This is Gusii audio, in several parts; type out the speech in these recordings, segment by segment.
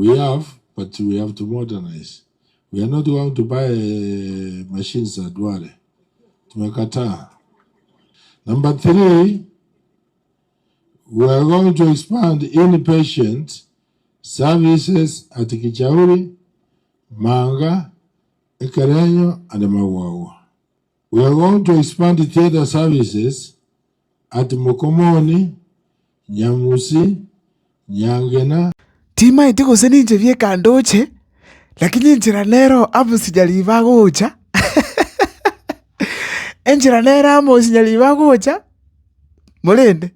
We have, but we have to modernize. We are not going to buy machines za Duale. Tumekataa. Number three, we are going to expand inpatient services at Kichauri, Manga, Ekerenyo, and Magwagwa. We are going to expand theatre services at Mokomoni, Nyamusi, Nyangena. Timaeti gose ninche bieka ndoche, lakini enchera nero Amos Nyaribo agocha, enchera nere Amos Nyaribo agocha, morende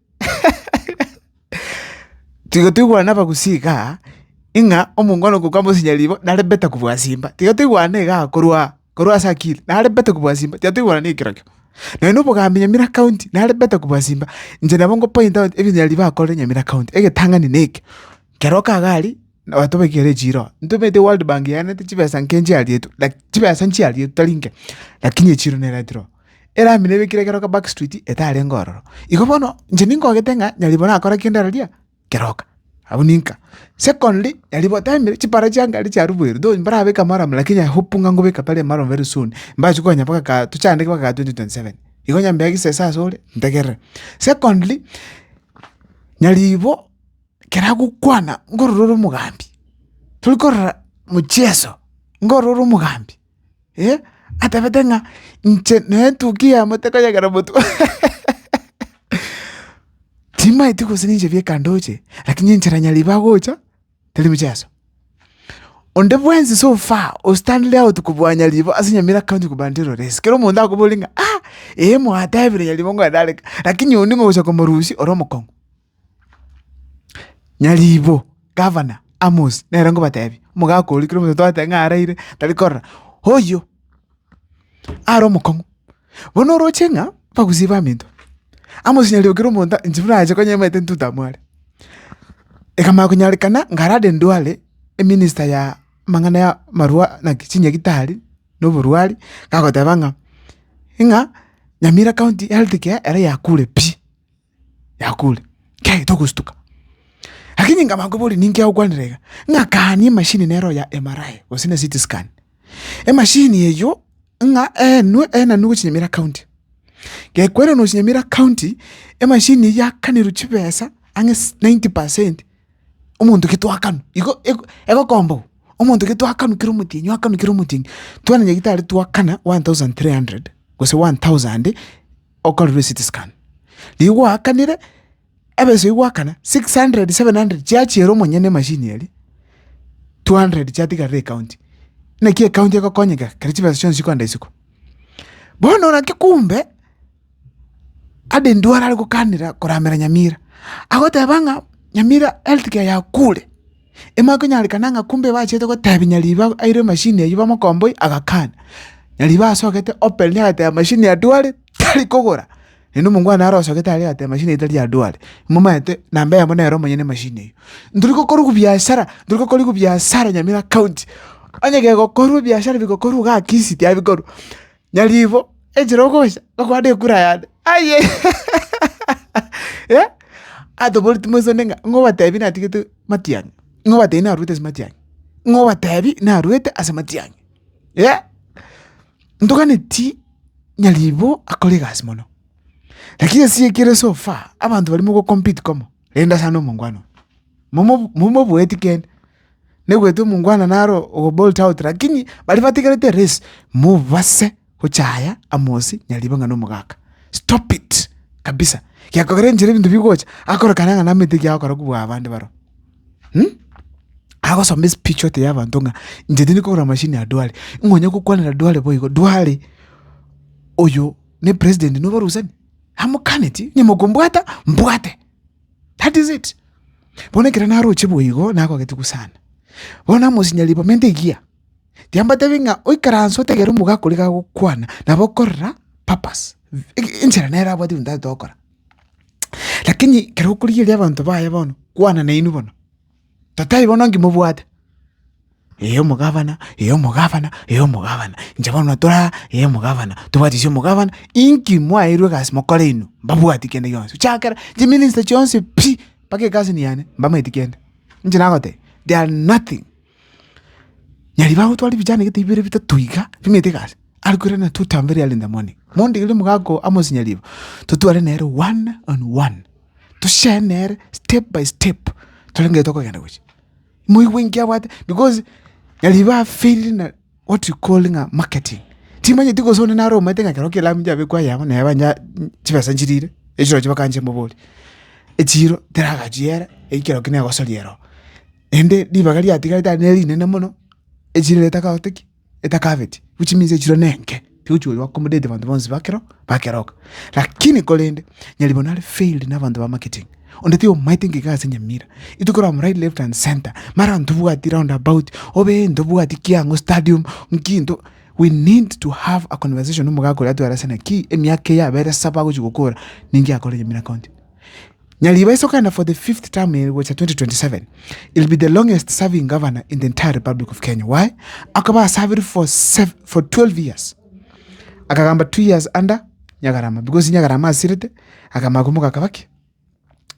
tiga toigwane abagusii igaa, ing'a omongwana okokwa Amos Nyaribo nare better kobua Simba, tiga toigwane igaa korwa korwa ase akili, nare better kobua Simba, tiga toigwane na ekerokio. Nonya na obogambi Nyamira county, nare better kobua Simba, inche nabo ngo point out ebinto Nyaribo akorire Nyamira county, egetang'ani na eke, kero okaga aria, abanto baikere echiro oo, ntomanyete world bank yaanete chibesa nke nchiarietwe, laki chibesa nchiarietwe tari nke, lakini echiro neretire oo. Erami nebekire ekero ka back street etarenge ororo. Igo bono, inche ninkogete ng'a Nyaribo nakora kende aria. Keroka, abwo ninka. Secondly, riria otemire chipara chiangare chiaruboirwe though mbarabeka murram lakini I hope ng'a nkobeka bare murram very soon, mbache konya mpaka ka tochandeke mpaka ka 2027. Igo nyambia gisese ase ore, ntegerere. Secondly, nyaribo ekero agokwana nkorora ore omogambi, tori korora mcheso, nkorora ore omogambi. Eh, atebete ng'a inche netuki yamo tekonyegera motwe. Timaeti gose ninche bieka ndoche, lakini enchera nyaribo agocha, teri mcheso. Onde bwensi so far ostandire out kobua nyaribo ase Nyamira county kobandire oresi, kera omonto akoboria ng'a ah, ee mwatebire nyaribo nkoenda areke, lakini onde ngocha komorusia ore omokong'u. Nyaribo, gavana, Amos, nere nkobatebia, omogaka oria kera omonto twateba ng'a araire, tari korora, oyio are omokong'u. Bono oroche ng'a abagusii baminto, Amos Nyaribo kera omonto inche buna ache konya omanyete intwe ntamware. Ekamanya konyarekana ngarade ndware eminister ya amang'ana ya amarwa naki chinyagitari na oborwari, gagoteba ng'a, ng'a Nyamira county health care ere yakure pi. yakure, kei togostuka. Lakini nkamanya koboria ninki agokwanera iga, ng'a kani emashini nero ya MRI gose ne CT scan, emashini eywo ng'a eenwe eenanwe gochia Nyamira county, gekwenanwa gochia Nyamira county, emashini eywo yakanerwe chibesa ang'e 90 percent, omonto ki twakanwa, igo ego egokombowa, omonto ki twakanwa kera omotienyi oakanwe kera omotienyi, twende nyagetari twakana 1300 gose 1000. Okorerwe CT scan. Riria gwaakanire, ebesa eywo gwakana, 600, 700 chiachiera omonyene emachine eria, 200 chiatigarire ecounty. Naki ecounty egokonyeka ekero chibesa chionsi chikoenda isiko. Bono naki kumbe, Aden Duale are gokanera koramera Nyamira, agoteba ng'a Nyamira health care yakure. Emanye konyarekana ng'a kumbe bachete gotebia Nyaribo aire emachine eywo bamokomboe agakana. Nyaribo asogete openly agateba machine ya Duale tari kogora, naende omongwana naro osogete aria agateba machine eywo tari ya Duale. Momanyete namba eyemo nere omonyene emachine eywo. Ntori gokorwa biashara, ntori gokorigwa biashara Nyamira county, onye gegokorwa ebiashara bigokorwa igaa Kisii tiabikorwa. Nyaribo, enchera ogocha, okwane ekura yane, aye eh, atoboretie moisonde ng'a ng'obatebi natigete matiang'i, ng'obatebi narwete ase matiang'i, ng'obatebi narwete ase matiang'i eh. Ntoganeti nyaribo akore egasi mono, lakini ase ekere so far, abanto baria mogo compete komo, rende ase ande omongwana oyo, momo momobueti kende. Naigwete omongwana naro ogo bolt out lakini baria batigarete race mobase gochaya Amosi nyaribo ng'a nomogaka. Stop it kabisa. Gekogera enchera ebinto bigocha akorekana ng'a namanyete eki agokora kobua abande baroo mh, agosoma espeech ote ya abanto ng'a inche tindi kogora machine ya Duale, ng'a onye gokwanera Duale boigo, Duale oyo ne president nobarusani, amokaneti onye mokombwata mbwate. That is it. Bono ekero naroche boigo nagogetigwa sana. Bono namosinyia ribo mente egiya. Tiambatebi ng'a oikaranse otegere omogaka oria gagokwana, nabo okorora purpose, enchera nere abwate ebinto aye togokora. Lakini ekero okorigereria abanto baye bono, kwana nainwe bono, totebi bono nki mobwate. Ee omogavana, ee omogavana, ee omogavana, inche bono tora ee omogavana, tobwatisi omogavana, inki mwaeirwe egasi mokore inwe? Mbabwati kende gionsi. Chakera chiminister chionsi pi, mpaka ecousin yane, mbamaeti kende. Inche nagotebia, They are nothing. Nyari bagotwara ebijana gete bibere bitato iga, bimanyete egasi, are koirana two time very early in the morning. Mondigerie omogaka oo Amos Nyaribo, totware nere one on one, toshare nere step by step, torenge tokogenda gochia. Moigwe inki abwate because Nyaribo afailire na what you call ng'a marketing. Timanyeti gose onde nare omanyete ng'a ekero kia elami yabekwa eyemo neba nya chibesa nchirire, echirochio bakanche mboborie. Echiro teragachia ere, ekero ki negosoria ero. Naende ribaga riatigarete aria nerinene mono, echiro ere etakagote ki? Etakabeti, which means echiro nenke, tigochi gochi accommodate abanto bonsi ba kero ba keroka. Lakini korende, Nyaribo nare failed na abanto ba marketing, onde tiomanyete nki iga ase Nyamira, intwe korwa right, left and centre, mara ntobwati round about, obe ntobwati kiang'o stadium, nki nto, we need to have a conversation na omogaka oria atwerese naki emiaka eye yabere saba agochi gokora, ninki akore Nyamira county. Nyaribo ase okogenda for the fifth term ere gocha 2027, he'll be the longest serving governor in the entire Republic of Kenya. Why? Akaba asabire for sev for 12 years. Akagamba 2 years under Nyagarama because Nyagarama asirete, akamanya komoka akaba ki?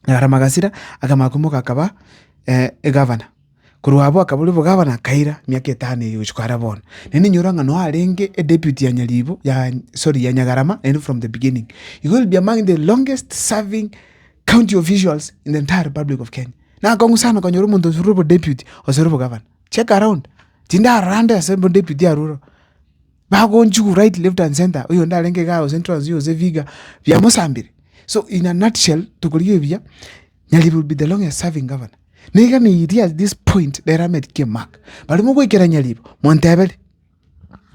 Nyagarama agasira, akamanya komoka akaba egavana. Korwa abwo akaboria obogavana akaira emiaka etano eye gochia koera bono. Naende inyora ng'a noe arenge edeputy ya Nyaribo ya sorry ya Nyagarama naende from the beginning. Igo he'll be among the longest serving county officials in the entire republic of Kenya. Nakong'u sana konyora omonto osorire obodeputy osore obogavana. Check around, tindarora ande ase obodeputy arure oo. Bagonchigwa right, left and centre, oyonde arenge igaa gose Trans Nzoia gose Vihiga, biamosambire. So in a nutshell, tokorigia buya, Nyaribo will be the longest serving governor. Niga neiria at this point nere ametikie mark. Baria mogoikera Nyaribo, monteberi,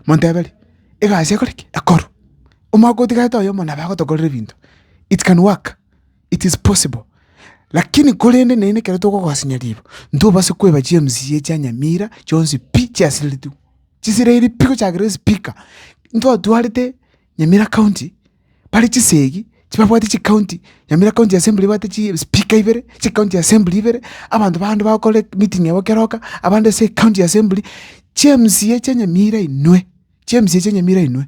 monteberi, egasi ekore ki? Ekorwe. Omwaka otigarete oyomo nabo agotokorera ebinto. It can work, it is possible. Lakini korende naende ekero tokogosa Nyaribo, ntobasa koeba chi MCA chia Nyamira chionsi pi chiasireretigwe. Chisirairi pi gochakera espeaker, ntwatwarete Nyamira county, bare chisegi, chibabwate chicounty, Nyamira county assembly ebwate chi speaker ibere, chicounty assembly ibere, abanto bande bagokora meeting yabo keroka, abande ase ecounty assembly, chi MCA chia Nyamira inwe, chi MCA chia Nyamira inwe,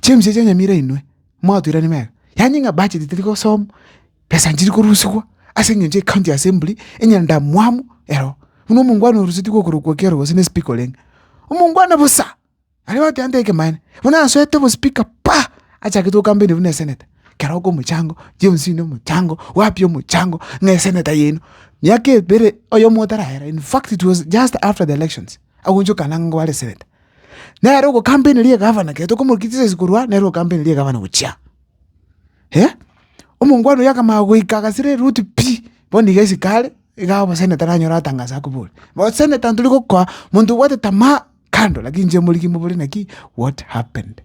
chi MCA chia Nyamira inwe, mwatoirania mega, yaani ng'a budget teri gosomwa. Besa nchiri korusigwa ase eng'encho ecounty assembly enyandamwamu ero. Buna omongwana orusetigwe okorokwa Okello gose ne speaker orenge, omongwana bosa, aria bagoteba nte ekemanyererio, buna asoete obospeaker pa! Achakete gocampaign buna esenator, keroka omochango, James inde omochango, wapi omochango, ng'a esenator yaino. Miaka ebere oyomo otaraera, in fact it was just after the elections, agoonchoka nang'o are senator. Nere ogocampaigneria egavana ekero tokomocriticize korwa aa, nere ogocampaigneria egavana gochia aa. Eh, omongwana oyio akamanya goika agasira eruti pi, bono iga isiko are, iga oboseneta nanyora atangasa akobori, boseneta ntori gokoa, monto obwate tamaa kando, lakini inche morigi mobore naki what happened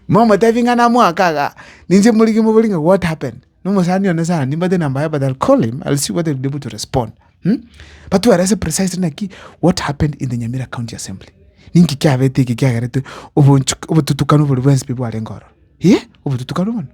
momotebi ng'a namoaka igaa, ninche morigi mobori ng'a what happened, na omosani one sana nimbwate enamba yaye but I'll call him, I'll see whether he'll be able to respond mh, batwerese precisely naki what happened in the Nyamira county assembly, ninki kiabete eke kiagerete obonchuki obotutukanu boria bwensi pi bwarenge ororo. Eh, obotutukanu bono.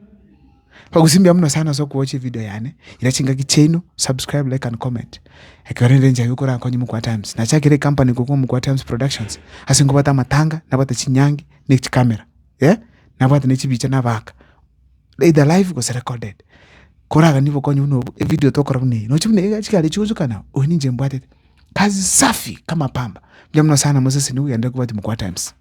Bagusia mbuya mono sana ase okowacha evideo yane, ira chingaki chiaino, subscribe, like and comment. Ekero rende enchera yokorankonye Mokua Times, nachakire ecompany korwa Mokua Times Productions, ase nkobwate amatanga, nabwate chinyangi, ne chicamera, eh, nabwate ne chibicha nabaka, either live gose recorded. Koraganie obokonyi buna obwo, evideo tokora buna eye, noche buna eye chigari chigochokana, oyo ninche mbwatete. Kazi safi kama pamba. Mbuya mono sana moseseniwe, genderera kobwatia Mokua Times.